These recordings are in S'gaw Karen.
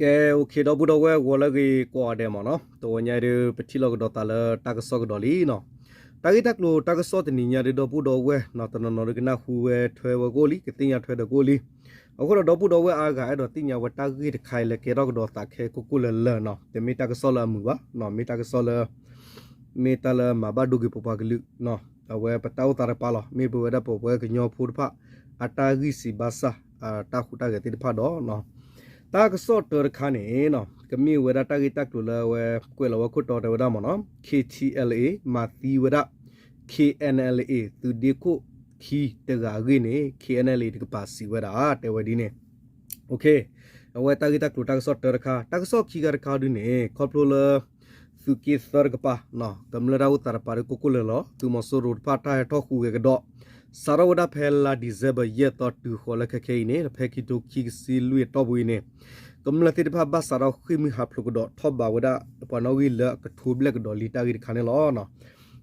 ကဲ OK ဒီပုၢ်ဒီဝဲၢ် ဂီၤလၢအဂ့ၤကိးဂၤဒဲးမ့ၢ်နီၤ, တဝီညါဒုး ပထံၣ်လိာ်ကဒီးသးလၢတၢ်ကစီၣ်ကဒီးလံနီၤ. တၢ်ဂ့ၢ်တၢ်ကျိၤတၢ်ကစီၣ်တနံၤညါဒုး ဒီပုၢ်ဒီဝဲၢ်နီၤ တနီၤနီၤဒုးကနၢ်ဟူဝဲထွဲဝဲကအိၣ်လံ ကသ့ၣ်ညါထွဲဒီးကအိၣ်လံ. အဃိဒီး ဒီပုၢ်ဒီဝဲၢ်အါဂၤအဲၣ်ဒိးသ့ၣ်ညါဝဲတၢ်ဂ့ၢ်တခါအံၤလၢကဲထီၣ်ကဒီးသးခဲကိၢ်ကိၢ်လၢၤလၢၤနီၤ, တမ့ၢ်တၢ်ကစီၣ်လၢအမုာ်ဘၣ်နီၤ, မ့ၢ်တၢ်ကစီၣ်လၢ မ့ၢ်တၢ်လၢမၤဘၣ်ဒိက့ၤပပှၤကလုာ်နီၤ, အဝဲပတၢ်အိၣ်သးတကပၤလီၤ, မ့ၢ်ပဝဲဒၣ်ပဝဲကညီဖိတဖၣ် အတၢ်ဂံၢ်စၢ်ဘါစၢ် အတၢ်ဟူးတၢ်ဂဲၤသ့ၣ်တဖၣ်ဒီး တၢ်ကစီၣ်တၢတခါန့ၣ်နီၤ ကမ့ၢ်ဝဲဒၣ်တၢ်ဂ့ၢ်တၢ်ကျိၤလၢအဝဲကွဲးလီၤဝဲခိၣ်တီတဲဝဲဒၣ်မ့ၢ်နီၤ, K T L A မၤသံဝဲဒၣ် K N L A သုးဒ့ခိၣ်ခံတဂၤအဂ့ၢ်န့ၣ် K N L A တကပၤစံးဝဲဒၣ် တဲဝဲဒ်န့ၣ်. အဝဲတၢ်ဂ့ၢ်တၢ်ကျိၤတၢ်ကစီၣ်တၢတခါ, တၢ်ကစီၣ်ခံခါတခါဒုးန့ၣ် ခီဖျိလၢ သုးက့သၢတကပၤ ကမျၢၢ်တၢ်အိၣ်သးတကပၤဒုးကိၢ်ကိၢ်လၢၤလၢၤ သုးမီၤစိရိၤတဖၣ်တၢ်ဟဲထီၣ်ဟူးဂဲၤကဒီး စးထီၣ်ဝဲဒၣ်ဖဲလါ December ယဲၢ်သီတုၤဃီၤလၢခဲခဲအံၤန့ၣ် ဖဲခံကထိခံဆံလွံၢ်အတီၢ်ပူၤအံၤန့ၣ် ကမျၢၢ်သ့ၣ်တဖၣ်ဘၣ်စးထီၣ်ဃ့ၢ်မှံဟးဖျိးကဒီးထီၣ်ဘးဝဲဒၣ် ပှၤနီၣ်ဂံၢ်လၢအကထိဘျဲၣ်ကဒီးလံတၢ်ဂ့ၢ်တခါန့ၣ်လီၤ.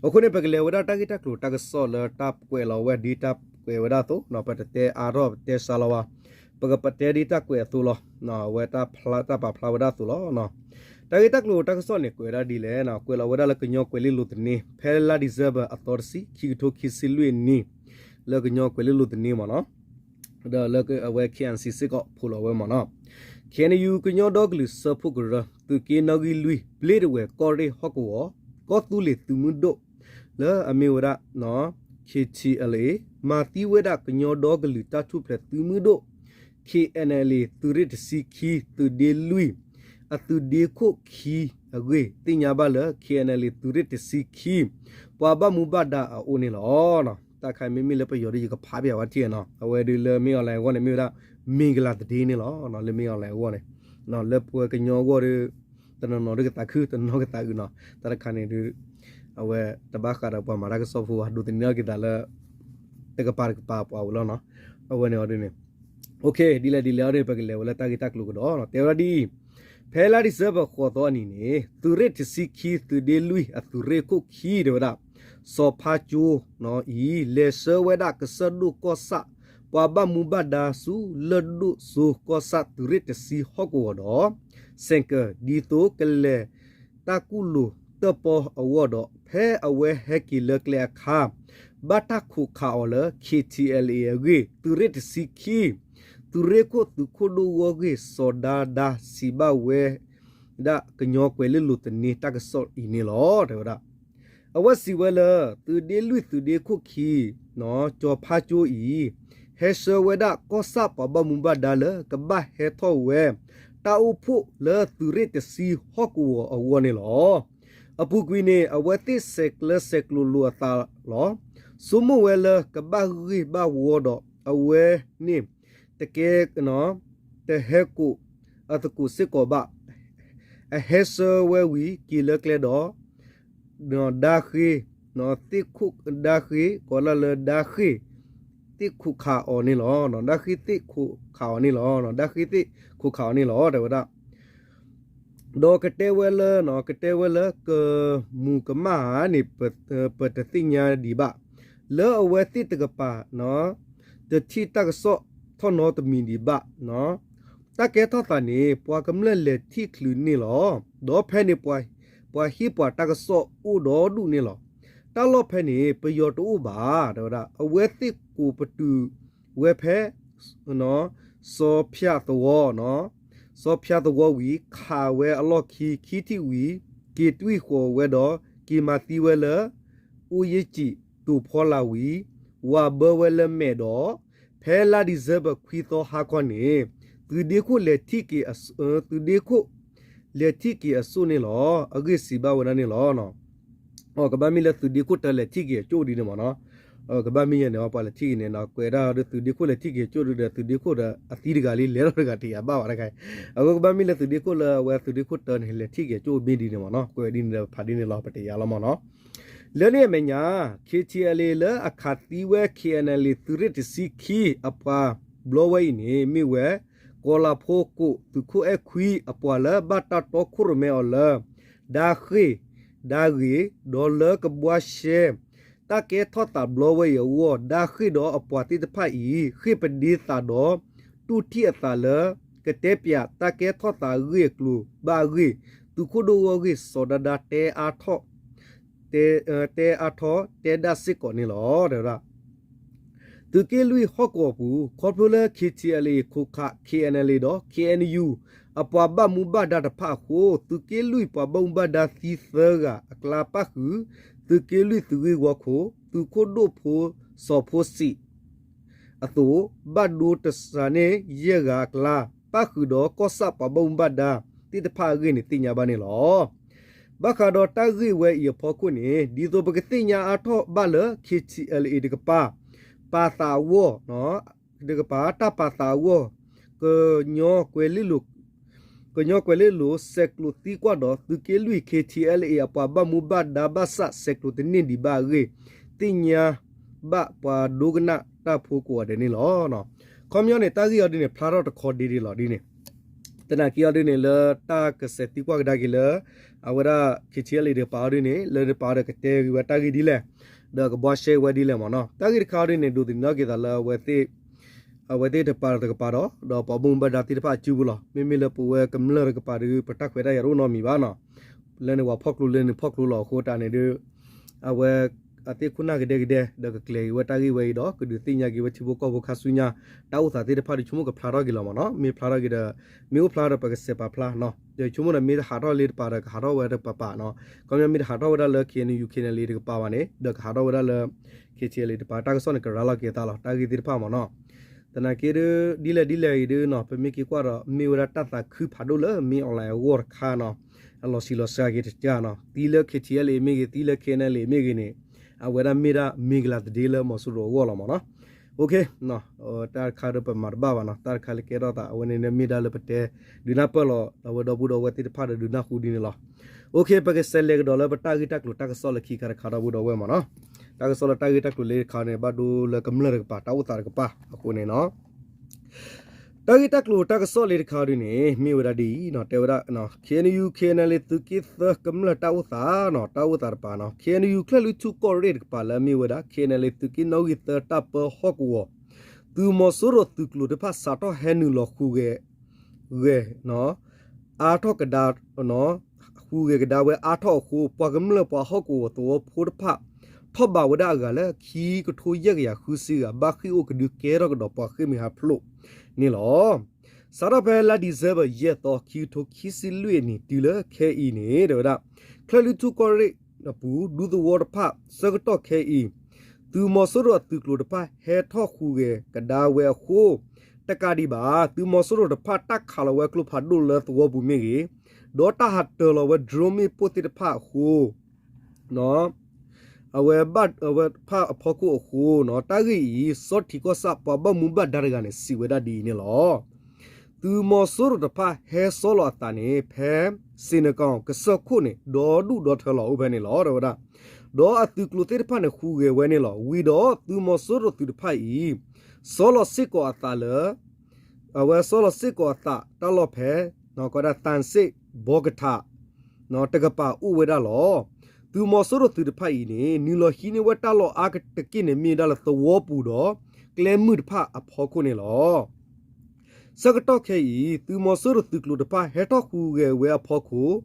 အဃိန့ၣ် ပကလဲၤဝဲဒၣ်တၢ်ဂ့ၢ်တၢ်ကျိၤတၢ်ကစီၣ်လၢတၢ်ကွဲးလီၤဝဲဒ်တၢ်ကွဲးဝဲဒၣ်အသိးနီၤ, ပတတဲအါထီၣ်ပတဲစှၤလီၤဘၣ်, ပကပတဲဒ်တၢ်ကွဲးအသိးလီၤ. အဝဲတၢ်ပာ်ဖျါဝဲဒၣ်အသိးလီၤ. တၢ်ဂ့ၢ်တၢ်ကျိၤတၢ်ကစီၣ်န့ၣ် ကွဲးဝဲဒၣ်ဒ်လဲၣ်နီၤ, ကွဲးလီၤဝဲဒၣ်လၢကညီကွဲၤလ့လိၤသန့ ဖဲလါ December အသီတဆံ ခံကထိခံဆံလွံၢ်အနံၣ် လၢကညီကွဲၤလ့လိၤသန့မ့ၢ်နီၤ, ဒီးလၢအဝဲ K N C စ့ၢ်ကီးဖီၣ်လီၤဝဲမ့ၢ်နီၤ, K N U ကညီဒီကလုာ်စၢဖှိၣ်ကရၢ သုးက့နီၣ်ဂံၢ်လွံၢ် ဘျ့ဒဝဲၢ် ကီၢ်ရ့ၣ်ဟီၣ်ကဝီၤ ကီၢ်သူလ့ၤသုးမုၢ်ဒိၣ် လၢအမ့ၢ်ဝဲဒၣ် K T L A မၤသံဝဲဒၣ်ကညီဒီကလုာ်တၢ်ထူၣ်ဖျဲးသုးမုၢ်ဒိၣ် K N L A သုးရ့ၣ်တဆံခံ သုးဒ့လွံၢ် အသုးဒ့ခိၣ်ခံအဂ့ၢ် သ့ၣ်ညါဘၣ်လၢ K N L A သုးရ့ၣ်တဆံခံ ပှၤဘၣ်မူဘၣ်ဒါအအိၣ်န့ၣ်လီၤ. တၢ်ခါအံၤမ့မ့ၢ်လၢပယီၤဒီး ယကဖးပျးဝဲထံၣ်နီၤ, အဝဲဒုးလၢမ့ၢ် online အဂီၢ်န့ၣ် မ့ၢ်ဝဲဒၣ် မ့ၢ်ကလၤသဒ့န့ၣ်လီၤ. လၢမ့ၢ် online အဂီၢ်န့ၣ် လၢပှၤကညီအဂီၢ်ဒီး တနီၤနီၤဒုးကသးခု တနီၤကသးအုးနီၤ, တၢ်တခါန့ၣ်ဒုး အဝဲတဘၣ်ဃးဒီးပှၤမၤတၢ်ကစီၣ်ဖိဘၣ် ဒိးသန့ၤထီၣ်က့ၤသးလၢ တကပၤတကပၤပှၤဝဲလီၤနီၤ, အဝဲန့ၣ်အီၤဒ်န့ၣ် OK ဒ်လဲၣ်ဒ်လဲၣ်အီၤဒ်န့ၣ် ပကလဲၤဝဲလၢတၢ်ဂ့ၢ်တၢ်ကျိၤကဒီးနီၤ, တဲဝဲဒၣ်ဒ်အံၤ, ဖဲလါ December ဃိးသီအနံၤန့ၣ် သုးရ့ၣ်တဆံခံ သုးဒ့လွံၢ် အသုးရ့ၣ်ခိၣ်ခံတဲဝဲဒၣ် စီၤဖါကၠိအံၤ လဲၤဆှၢဝဲဒၣ်ကစၢၢ်ဒိၣ်ကီၢ်ဆၣ် ပှၤဘၣ်မူဘၣ်ဒါဆူ လၢၢ်ဒိၣ်စိကီၢ်ဆၣ် သုးရ့ၣ်တဆံဟီၣ်ကဝီၤဒီး ဆိုင်ကယ် ဒ်သိးကလဲၤတၢ်ကူၣ်လိာ်တၢၣ်ပီၣ်အဂီၢ်ဒီး ဖဲအဝဲဟဲက့ၤလၢကျဲအခါ ဘၣ်တၢ်ခိးခးအီၤလၢ K T L A အဂ့ၢ် သုးရ့ၣ်တဆံခံ သုးရ့ၣ်ခိၣ်သုးခိၣ်ဒိၣ်ဂီၢ်ဂ့ၢ် စီၤဒါဒါစံးဘၣ်ဝဲဒၣ် ကညီကွဲၤလ့လိၤသန့တၢ်ကစီၣ်အံၤန့ၣ်လီၤ တဲဝဲဒၣ်. အဝဲစံးဝဲလၢ သုးဒ့လွံၢ်သုးဒ့ခိၣ်ခံ စီၤဖါကၠိအံၤ ဟဲဆှၢဝဲဒၣ်ကီၢ်ဆၣ်ပှၤဘၣ်မူဘၣ်ဒါလၢ ကဘၣ်ဟဲထီၣ်ဝဲ တၢ်အိၣ်ဖှိၣ်လၢသုးရ့ၣ်တဆံဟီၣ်ကဝီၤအဂီၢ်န့ၣ်လီၤ. အပူၤကွံာ်န့ၣ် အဝဲသ့ၣ်ဆဲးကျၢဆဲးကျိးလိာ်အသးလီၤ. ဆိကမိၣ်ဝဲလၢကဘၣ်ဂ့ၢ်ဘၣ်ဝီဒီး အဝဲန့ၣ် တကဲ တဟဲကိးအသကိးစ့ၢ်ကီးဘၣ်. အဟဲဆှၢဝဲဝံၤက့ၤလၢကျဲဒီး ဒါဃ့ သ့ၣ်ခိၣ် ဒါဃ့ ကိးလၢလၢဒါဃ့ သ့ၣ်ခိးခးအီၤန့ၣ်လီၤ. ဒါဃ့သ့ၣ်ခိးခးအီၤန့ၣ်လီၤ. ဒါဃ့သ့ၣ်ခိးခးအီၤန့ၣ်လီၤ တဲဝဲဒၣ်. ဒီးကတဲဝဲလၢ ကတဲဝဲလၢကမူၤကမၣ်ဧါန့ၣ် ပတသ့ၣ်ညါဒံးဘၣ်. လၢအဝဲသ့ၣ်တကပၤ တထံၣ်တၢ်ကစီၣ်ထီၣ်နီတမံၤဒံးဘၣ်. တၢ်ကဲထီၣ်သးန့ၣ် ပှၤကမျၢၢ်လဲၤထံၣ်ချုးန့ၣ်လီၤ. ဒီးဖဲန့ၣ် ပှၤဟ့ၣ်ပှၤတၢ်ကစီၣ်အိၣ်ဒီဒူၣ်န့ၣ်လီၤ. တၢ်လီၢ်ဖဲန့ၣ် ပယီၤတအိၣ်ဘၣ် တဲဝဲဒၣ်. အဝဲသ့ၣ်ကိးပတုာ်ဝဲဖဲ စီၤဖၠးသဝီ စီၤဖၠးသဝီဝံၤ ခးဝဲအလီၢ်ခံ ခံထံၣ်ဝံၤ က့ၤတွံၢ်ဃီၤဝဲဒီး က့ၤမၤသံဝဲလၢ အိၣ်ယ့ၢ်ကံး တိာ်ဖီလာ်ဝံၤ ဝၤဘၢဝဲလၢမဲာ်ဒီး ဖဲလါ December ခွံသီဟါခီန့ၣ် သုးဒ့ခိၣ်လဲၤထံၣ်က့ၤ သုးဒ့ခိၣ် လဲၤထံၣ်က့ၤအစိၣ်န့ၣ်လီၤ. အဂ့ၢ်စံးဘၣ်ဝဲဒၣ်န့ၣ်လီၤ. ကဘၣ်မ့ၢ်လၢသုးဒ့ခိၣ်တၢ်လဲၤထံၣ်က့ၤအစိၣ်ဒ်န့ၣ်မ့ၢ်နီၤ. ကဘၣ်မ့ၢ်ယဲန့ၣ် ပှၤလဲၤထံၣ်က့ၤန့ၣ် ကွဲးဒၣ်ဒီးသုးဒ့ခိၣ်လဲၤထံၣ်က့ၤအစိၣ်ဒ်ဒီး သုးဒ့ခိၣ်ဒီးအသံတဂၤလံ လဲၤထီၣ်တဂၤတယာ်ဘၣ်ဝဲတခါ. အဃိကဘၣ်မ့ၢ်လၢသုးဒ့ခိၣ်လၢအဝဲသုးဒ့ခိၣ်တၢ်န့ၣ် လဲၤထံၣ်က့ၤအစိၣ်မ့ၢ်ဒ်န့ၣ်မ့ၢ်နီၤ. ကွဲးဒ်န့ၣ်ဒီးဖးဒ်န့ၣ်လီၤ ပတယာ်လီၤမ့ၢ်နီၤ. လၢန့ၣ်အမဲာ်ညါ K T L A လၢအခးသံဝဲ K N L A သုးရ့ၣ်တဆံခံအပှၤဘျီဝဲအံၤန့ၣ် မ့ၢ်ဝဲ ကီၤလၤဖိကိးသုးခိၣ်အဲၣ်ခွံအပှၤလၢဘၣ်တၢ်တီခိၣ်ရိၣ်မဲအီၤလၢ ဒါဃ့ၢ် ဒါဂ့ၤ ဒီးလၢကဘှါရှဲ တၢ်ကဲထီၣ်သးဘျီဝဲအံၤအဂီၢ် ဒါဃ့ၢ်ဒီးအပှၤသ့ၣ်တဖၣ်အံၤ ဃ့ၢ်ပဒ့သးဒီး တူၢ်ထံၣ်အသးလၢ ကတဲပၠးတၢ်ကဲထီၣ်သးအဂ့ၢ်အကျိၤဘၣ်အဂ့ၢ် သုးခိၣ်ဒိၣ်ဝီၢ်ဂ့ၢ်စီၤဒါဒါတဲအါထီၣ် တဲ တဲအါထီၣ်တဲဒၣ်စ့ၢ်ကီးန့ၣ်လီၤ. တဲဝဲဒၣ် သုးက့လွံၢ်ဟီၣ်ကဝီၤပူၤ ခီဖျိလၢ KTLA ခိးခး KNLA ဒီး KNU အပှၤဘၣ်မူဘၣ်ဒါတဖၣ်အဃိ သုးက့လွံၢ်ပှၤဘၣ်မူဘၣ်ဒါသံသၢဂၤအကျါပၣ်ဃုာ် သုးက့လွံၢ်သုးဂ့ၢ်ဝီခိၣ် သုးခိၣ်ဒိၣ်ဖိစီၤဖိစံး အသိး ဘၣ်ဒိတစှၤန့ၢ်ယဲၢ်ဂၤအကျါ ပၣ်ဃုာ်ဒီးကီၢ်ဆၣ်ပှၤဘၣ်မူဘၣ်ဒါသ့ၣ်တဖၣ်အဂ့ၢ်န့ၣ် သ့ၣ်ညါဘၣ်န့ၣ်လီၤ. ဘၣ်ဃးဒီးတၢ်ဂ့ၢ်ဝဲအံၤအဖီခိၣ်န့ၣ် ဒ်သိးပကသ့ၣ်ညါအါထီၣ်ဘၣ်လၢ KTLA တကပၤ ပာ်သးအဂီၢ် တကပၤတၢ်ပာ်သးအဂီၢ် ကညီကွဲၤလ့လိၤ ကညီကွဲၤလ့လိၤ ဆဲးကျိးသံကွၢ်ဒီး သုးက့လွံၢ် KTLA အပှၤဘၣ်မူဘၣ်ဒါဘၣ်ဆၣ် ဆဲးကျိးတန့ၢ်ဒံးဘၣ်အဂ့ၢ် သ့ၣ်ညါဘၣ်ပှၤဒိကနၣ်တၢ်ဖိကိးဂၤဒဲးန့ၣ်လီၤ. ခီပညီန့ၣ် တၢ်ဂ့ၢ်အီၤဒ်န့ၣ် ဖျါထီၣ်တခီဒ်ဒ်လီၤဒ်န့ၣ် သနာ်က့အီၤဒ်န့ၣ် လၢတၢ်ကစဲးသံကွၢ်ကဒါက့ၤလၢ အဝဲဒၣ် KTLA တကပၤအီၤဒ်န့ၣ် လၢတကပၤအီၤဒီးကတဲဂ့ၤဝဲတၢ်ဂ့ၢ်ဒ်လဲၣ် ဒီးကဘှါရှဲဝဲဒ်လဲၣ်မ့ၢ်နီၤ တၢ်ဂ့ၢ်တခါအီၤဒ်န့ၣ် ဒိးသန့ၤထီၣ်က့ၤသးလၢအဝဲသ့ၣ် အဝဲသ့ၣ်တကပၤဒီးတကပၤဒီး ဒီးပှၤဘၣ်မူဘၣ်ဒါသ့ၣ်တဖၣ်အစုပူၤလီၤ. မ့မ့ၢ်လၢပဝဲကမျၢၢ်တကပၤဒီး ပတၢ်ခွဲးတၢ်ယာ်တအိၣ်နီတမံၤဘၣ်နီၤ လၢန့ၣ်ပှၤဖီၣ်ကျိလၢန့ၣ်ဖီၣ်ကျိလီၤအဃိတၢ်န့ၣ်ဒီး အဝဲ အသ့ၣ်ခိၣ်နၢ်ကဒဲကဒဲ ဒီးကကျဲၤက့ၤဝဲတၢ်ဂ့ၢ်ဝဲအံၤဒီး ကဒုးသ့ၣ်ညါက့ၤဝဲထံဖိကီၢ်ဖိခါဆူညါ တၢ်အိၣ်သးသ့ၣ်တဖၣ်ဒီး ဆိကမိၣ်ကဖျါထီၣ်က့ၤလီၤမ့ၢ်နီၤ မ့ၢ်ဖျါထီၣ်က့ၤဒီး မ့ၢ်အိၣ်ဖျါဒီးပကစဲးပာ်ဖျါနီၤ ဒီးဆိကမိၣ်ဒီးမ့ၢ်တဟးထီၣ်လၢတကပၤဒီး ကဟးထီၣ်ဝဲတကပၤပၤနီၤ ခီပညီမ့ၢ်တဟးထီၣ်ဝဲဒၣ်လၢ KNU KNLA တကပၤဘၣ်န့ၣ် ဒီးကဟးထီၣ်ဝဲဒၣ်လၢ KTLA တကပၤ တၢ်ကစီၣ်န့ၣ် ကရၤလီၤက့ၤအသးလီၤ တၢ်ဂ့ၢ်သ့ၣ်တဖၣ်မ့ၢ်နီၤ သနာ်က့ဒီး ဒ်လဲၣ်ဒ်လဲၣ်အံၤဒီးနီၤ ပမ့ၢ်က့ၤကွၢ်ဒီး မ့ၢ်ဝဲဒၣ်တၢ်သးခုဖးဒိၣ်လၢ မင်းအောင်လှိုင် အဂီၢ်တခါနီၤ အလီၤဆံးလီၤစှၤက့ၤတကးနီၤ သံလၢ KTLA မ့ၢ်ဂ့ၤ သံလၢ KNLA မ့ၢ်ဂ့ၤန့ၣ် အဝဲဒၣ်မ့ၢ်ဒၣ်မင်္ဂလာသတင်းလၢမီၤစိရိၤအဂီၢ်လီၤမ့ၢ်နီၤ တၢ်တခါဒီးပမၤတဘၣ်ဘၣ်နီၤ တၢ်တခါလၢကဲထီၣ်သး အဝဲန့ၣ်မ့ၢ်ဒၣ်လၢပတဲ ဒုးနၢ်ပၢၢ်လီၤ အဝဲဒီပုၢ်ဒီဝဲၢ်သ့ၣ်တဖၣ်ဒီးဒုးနၢ်ဟူဒ်န့ၣ်လီၤ ပကစဲးလဲၤကဒီးလၢပတၢ်ဂ့ၢ်တၢ်ကျိၤတၢ်ကစီၣ်လၢခံခါတခါဒီပုၢ်ဒီဝဲၢ်မ့ၢ်နီၤ တၢ်ကစီၣ်လၢတၢ်ဂ့ၢ်တၢ်ကျိၤလၢတခါန့ၣ် ဘၣ်ဒိလၢကမျၢၢ်တကပၤ တၢ်အိၣ်သးတကပၤအဃိန့ၣ်နီၤ တၢ်ဂ့ၢ်တၢ်ကျိၤတၢ်ကစီၣ်လၢတခါဒ်န့ၣ် မ့ၢ်ဝဲဒၣ်ဒ်အံၤနီၤ တဲဝဲဒၣ် KNU KNLA သုးက့သၢကမျၢၢ်တၢ်အိၣ်သးနီၤ တၢ်အိၣ်သးတကပၤနီၤ KNU ချၢၣ်လွံၢ်ထူၣ်ကီၢ်ရ့ၣ်တကပၤလၢအမ့ၢ်ဝဲဒၣ် KNLA သုးက့နီၣ်ဂံၢ်သၢတၢ်ပၢဟီၣ်ကဝီၤ သုးမီၤစိရိၤသုးကျိၤတဖၣ်စးထီၣ်ဟဲနုာ်လီၤဃုာ်ဂဲၤ ဂဲၤ အါထီၣ်ကဒါ ဃုဂဲၤကဒါဝဲအါထီၣ်အဃိ ပှၤကမျၢၢ်ပှၤဟီၣ်ကဝီၤသဝီဖိတဖၣ် ထီၣ်ဘးဝဲဒၣ်အဂၤလၢခံကထိယဲၢ်ကယၤဃုဆံဂၤ ဘၣ်ဃ့ၢ်အိၣ်ကဒုကဲထီၣ်ကဒီးပှၤဃ့ၢ်မှံဟးဖျိးန့ၣ်လီၤ. စးထီၣ်ဖဲလါဒံၣ်စဲဘၢၣ် ယဲၢ်သီ ခံကထိခံဆံလွံၢ်အနံၣ် တုၤလၢခဲအံၤန့ၣ် တဲဝဲဒၣ် ချၢၣ်လွံၢ်ထူၣ်ကီၢ်ရ့ၣ်အပူၤ ဒူသဝီတဖၣ် ဆၢကတီၢ်ခဲအံၤ သုးမီၤစိရိၤအသုးကျိၤတဖၣ်ဟဲထီၣ်ဃုဂဲၤကဒါဝဲအဃိ တကးဒံးဘၣ် သုးမီၤစိရိၤတဖၣ်တၢ်ခးလီၤဝဲကျိဖးဒိၣ်လၢသဝီပူၤမ့ၢ်ဂ့ၤ, ဒီးတၢ်ဟးတၢၤလီၤဝဲ drone မ့ၣ်ပိၢ်သ့ၣ်တဖၣ်အဃိ အဝဲဘၣ်အဝဲတဖၣ်အဖီခိၣ်အဃိ တၢ်ဂ့ၢ်အံၤ စီထံးကီၢ်ဆၣ်ပှၤဘၣ်မူဘၣ်ဒါတဂၤန့ၣ် စံးဝဲဒၣ်ဒ်အံၤန့ၣ်လီၤ. သုးမီၤစိရိၤတဖၣ်ဟဲစီလီၤအသးန့ၣ် ဖဲစ့ၣ်နကီၣ်ကစၢၢ်ခိၣ်န့ၣ် ဒီဒူၣ်ဒီထၢလီၤအိၣ်ဖဲန့ၣ်လီၤ တဲဝဲဒၣ်. ဒီးအသုးကျိၤသ့ၣ်တဖၣ်န့ၣ် ဃုဂဲၤဝဲန့ၣ်လီၤ. ဝံၤဒီးသုးမီၤစိရိၤသုးတဖၣ်အံၤ စီလီၤစ့ၢ်ကီးအသးလၢ အဝဲစီလီၤစ့ၢ်ကီးအသးတၢ်လီၢ်ဖဲ ကီးဒၣ်သၣ်စ့ၣ်ဘီကထး တကပၤအိၣ်ဝဲဒၣ်လီၤ. သုးမီၤစိရိၤသုးတဖၣ်အံၤန့ၣ် နုာ်လီၤဟံးန့ၢ်ဝဲတၢ်လီၢ်အါတက့ၢ်န့ၣ် မ့ၢ်ဝဲဒၣ်လၢသဝီပူၤဒီး ကျဲမုၢ်တဖၣ်အဖီခိၣ်န့ၣ်လီၤ. ဆၢကတီၢ်ခဲအံၤ သုးမီၤစိရိၤသုးကျိၤတဖၣ်ဟဲထီၣ်ဃုဂဲၤဝဲအဖီခိၣ်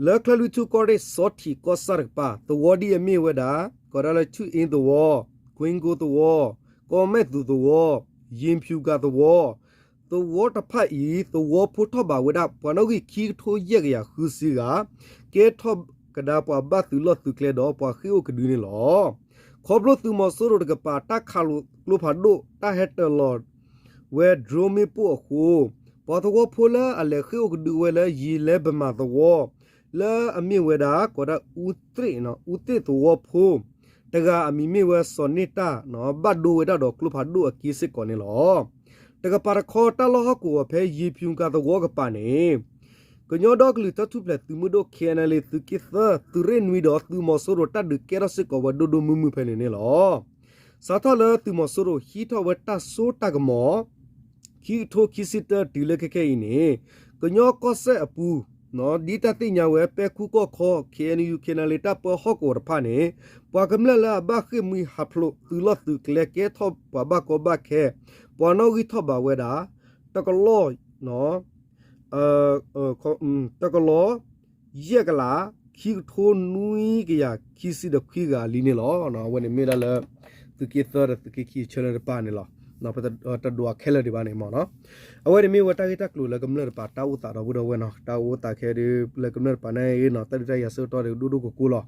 လၢချၢၣ်လွံၢ်ထူၣ်ကီၢ်ရ့ၣ်စီထံးကီၢ်ဆၣ်တကပၤ သဝီဒ်အမ့ၢ်ဝဲဒၣ် ကီးဒၣ်လၢဆူၣ်အ့သဝီ, ကွ့ကိသဝီ, ကီၢ်မဲၣ်သူးသဝီ, ယ့ၣ်ဖၠူၤကၤသဝီ, သဝီတဖၣ်အံၤ သဝီဖိထီၣ်ဘးဝဲဒၣ် ပှၤနီၣ်ဂံၢ်ခံကထိယဲၢ်ကယၤဃုဆံဂၤ, ကဲထီၣ်ကဒါပှၤဘၣ်သုးလီၢ်သုးကျဲဒီးပှၤဃ့ၢ်အိၣ်ကဒုန့ၣ်လီၤ. ခီဖျိသုးမီၤစိရိၤတကပၤ တၢ်ခးလိာ်ကျိဖးဒိၣ် တၢ်ဟဲတၢၤလီၤဝဲ drone မ့ၣ်ပိၢ်အဃိ ပှၤသဝီဖိလၢအလဲၤဃ့ၢ်အိၣ်ကဒုဝဲလၢယံၤလဲဘၣ်မးသဝီ လၢအမ့ၢ်ဝဲဒၣ် ကီးဒၣ်အူသ့ၣ် အူသ့ၣ်သဝီဖိ တဂၤအမံၤမ့ၢ်ဝဲစီၤန့ၢ်တၢ် ဘၣ်ဒိဝဲဒၣ်ဒီးကျိဖးဒိၣ်အက့စ့ၢ်ကီးန့ၣ်လီၤ. တကပၤတခီ တၢ်လီၢ်ဟီၣ်ကဝီၤဖဲယ့ၣ်ဖၠူၤကၤသဝီကပၤန့ၣ် ကညီဒီကလုာ်တၢ်ထူၣ်ဖျဲးသုးမုၢ်ဒိၣ် KNLA သုးက့သၢ သုးရ့ၣ်နွံဒီးသုးမီၤစိရိၤတၢ်ဒုးကဲထီၣ်စ့ၢ်ကီးဝဲဒိၣ်ဒိၣ်မုၢ်မုၢ်ဖဲန့ၣ်န့ၣ်လီၤ. စးထီၣ်လၢသုးမီၤစိရိၤဟံးထီၣ်ဝဲတၢ်စိတၢ်ကမီၤ ခံကထိခံဆံတၢတုၤလၢခဲခဲအံၤန့ၣ် ကညီကီၢ်စဲၣ်အပူၤ ဒ်တၢ်သ့ၣ်ညါဝဲ ပဲၢ်ခူၣ်ကီၢ်ခီ KNU KNLA တၢ်ပၢဟီၣ်ကဝီၤတဖၣ်န့ၣ် ပှၤကမျၢၢ်လၢအဘၣ်ဃ့ၢ်မှံဟးဖျိးသုးလီၢ်သုးကျဲကဲထီၣ်ပှၤဘၣ်ကီဘၣ်ခဲ ပှၤနီၣ်ဂံၢ်ထီၣ်ဘးဝဲဒၣ် တကလီၢ် တကလီၤ ယဲၢ်ကလး ခံကထိနွံကယၤခံဆံဒီးခွံဂၤလံန့ၣ်လီၤ. အဝဲန့ၣ်မ့ၢ်ဒၣ်လၢ သုးက့သၢဒီးသုးက့ခံအဆၢလၢတပၤန့ၣ်လီၤ. ပတဒွးခဲလၢာ်ဒံးဘၣ်န့ၣ်မ့ၢ်နီၤ. အဝဲန့ၣ်မ့ၢ်ဝဲတၢ်ဂ့ၢ်တၢ်ကျိၤလၢကမျၢၢ်တပၤတၢ်အိၣ်သးဒီပုၢ်ဒီဝဲၢ်နီၤ. တၢ်အိၣ်သးခဲဒုးလၢကမျၢၢ်တပၤန့ၣ်နီၤ တၢ်ဒုးတၢ်ယၤဆၢကတီၢ်ဒီးဒိၣ်ဒိၣ်ကိးကိးလီၤ.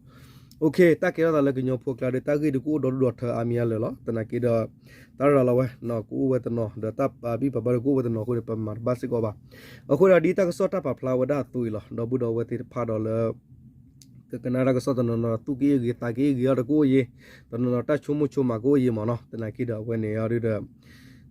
တၢ်ကဲထီၣ်သးလၢကညီဖိကျါဒီး တၢ်ဂ့ၢ်ဒုးကအိၣ်ဒီဒူၣ်ဒီထၢအါမံၤအါလၢာ်လီၤ. သနာ်က့ဒီး တၢ်ရၤလီၤဝဲ ကအိၣ်ဝဲတနီၤ ဒီးတၢ်ပာ်ဘံၣ်ပာ်ဘၢဒီးကအိၣ်ဝဲတနီၤအဃိန့ၣ် ပမၤတဘၣ်စ့ၢ်ကီးဘၣ်. အဃိဒီးဒ်တၢ်ကစီၣ်တၢ်ပာ်ဖျါဝဲဒၣ်အသိးအံၤလီၤ. ဒီပုၢ်ဒီဝဲၢ်သ့ၣ်တဖၣ်ဒီးလၢ ကကနၣ်တၢ်ကစီၣ်တနီၤနီၤ သူၣ်က့ၣ်အ့ၣ်ဂ့ၤသးက့ၣ်အ့ၣ်ဂ့ၤအီၤတကအိၣ်ယ့ၤ, တနီၤနီၤတၢ်ဆိကမိၣ်ဆိကမးကအိၣ်ယ့ၤမ့ၢ်နီၤ. သနာ်က့ဒီးအဝဲန့ၣ်အီၤဒုးဒီး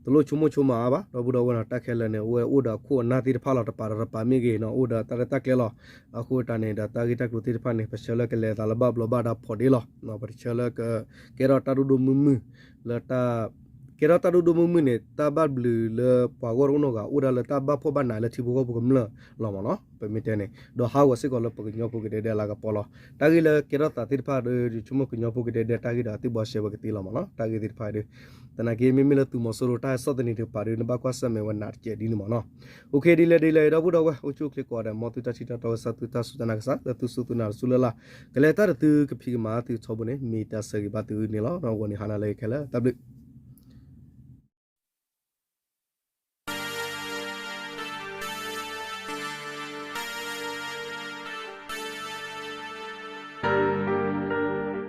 တလိၣ်ဆိကမိၣ်ဆိကမးအါဘၣ် ဒီပုၢ်ဒီဝဲၢ်နီၤ. တၢ်ခဲလၢာ်န့ၣ် အဝဲအိၣ်ဒီးအခိၣ်အနၢ်သ့ၣ်တဖၣ်လီၤ. တပၤဒီးတပၤမ့ၢ်ဂ့ၤနီၤ အိၣ်ဒီးတၢ်ရဲၣ်တၢ်ကျဲၤလီၤ. အဃိတၢ်န့ၣ်ဒီး တၢ်ဂ့ၢ်တၢ်ကျိၤသ့ၣ်တဖၣ်န့ၣ် ပဆၢလၢကလဲၤသးလၢဘၣ်ဘျီးဘၣ်ဒါဖီးဒ့လီၤ. ပတဆၢလၢက ကဲထီၣ်တၢ်ဒိၣ်ဒိၣ်မုၢ်မုၢ် လၢတၢ် ကဲထီၣ်တၢ်ဒိၣ်ဒိၣ်မုၢ်မုၢ်န့ၣ် တၢ်ဘၣ်ဘျုးလၢပှၤဂီၢ်တအိၣ်နီတဂၤ အိၣ်ဒၣ်လၢတၢ်ဘၣ်ဖှီၣ်ဘၣ်နးလၢထံဖိကီၢ်ဖိကမျၢၢ်လီၤမ့ၢ်နီၤ. ပမ့ၢ်တဲန့ၣ် ဒီးဟးဂီၤစ့ၢ်ကီးလၢပကညီဖိကဒဲဒဲအလၤကပီၤလီၤ. တၢ်ဂ့ၢ်လၢကဲထီၣ်သးသ့ၣ်တဖၣ်ဒီး ယဆိကမိၣ်ကညီဖိကဒဲဒဲတၢ်ဂ့ၢ်ဒီးအသ့ၣ်ဘီရှဲဝဲကသ့လီၤမ့ၢ်နီၤ. တၢ်ဂ့ၢ်သ့ၣ်တဖၣ်ဒီး သနာ်က့မ့မ့ၢ်လၢသုးမီၤစိရိၤတၢ်ဟဲစိာ်သန့ၤတကပၤဒီး နဘၣ်ကွၢ်ဆၢၣ်မဲာ်ဝဲနးတကဲးဒ်န့ၣ်မ့ၢ်နီၤ. အိၣ်ခ့ဒ်လဲၣ်ဒ်လဲၣ် ဒီပုၢ်ဒီဝဲၢ် အိၣ်ဆူၣ်အိၣ်ချ့ကိးဂၤဒဲး မ်သုတၢ်ထံၣ်တၢ်တီကစၢ် သုတၢ်စူၢ်တၢ်နာ်ကစၢ် လၢသုစူၢ်သုနာ်တစူၢ်လၢ်လၢ် ကလဲၤတၢ်ဒီးသုကဖံးကမၤသုထီဘိန့ၣ် မ့ၢ်တၢ်ဆၢဂ့ၤဘၣ်သုန့ၣ်လီၤ. ဒီးအဂီၢ်န့ၣ် ဟါနၤလၢအဂ့ၤခဲလၢာ် တၢ်ဘျုး